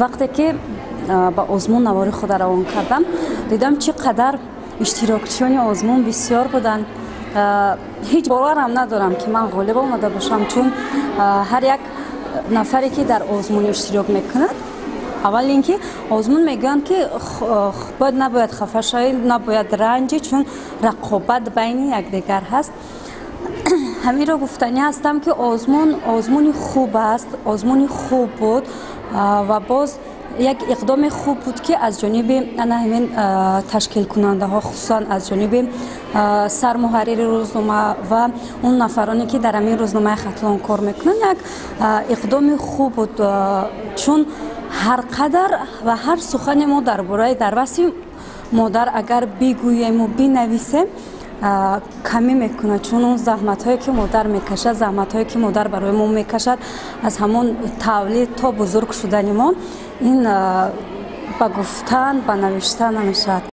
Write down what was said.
Вақте ки ба озмун навори худа равон кардам, дидам, чӣ қадар иштирокчиёни озмун бисёр буданд. Ҳеҷ боварам надорам, ки ман ғолиб омада бошам, чун ҳар як нафаре, ки дар озмун иштирок мекунад, аввал ин ки озмун мегӯянд, ки бояд, набояд хафа шавӣ, набояд ранҷӣ, чун рақобат байни якдигар ҳаст. Ҳаминро гуфтанӣ ҳастам, ки озмун озмуни хуб аст, озмуни хуб буд ва боз як иқдоми хуб буд, ки аз ҷониби ана ҳамин ташкилкунандаҳо, хусусан аз ҷониби сармуҳаррири рӯзнома ва он нафароне, ки дар ҳамин рӯзномаи Хатлон кор мекунанд, як иқдоми хуб буд, чун ҳар қадар ва ҳар сухане мо дар бораи, дар васфи модар агар бигӯему бинависем, камӣ мекунад, чун он заҳматҳое, ки модар мекашад, заҳматҳое, ки модар барои мо мекашад, аз ҳамон тавлид то бузург шудани мо, ин ба гуфтан, ба навиштан намешавад.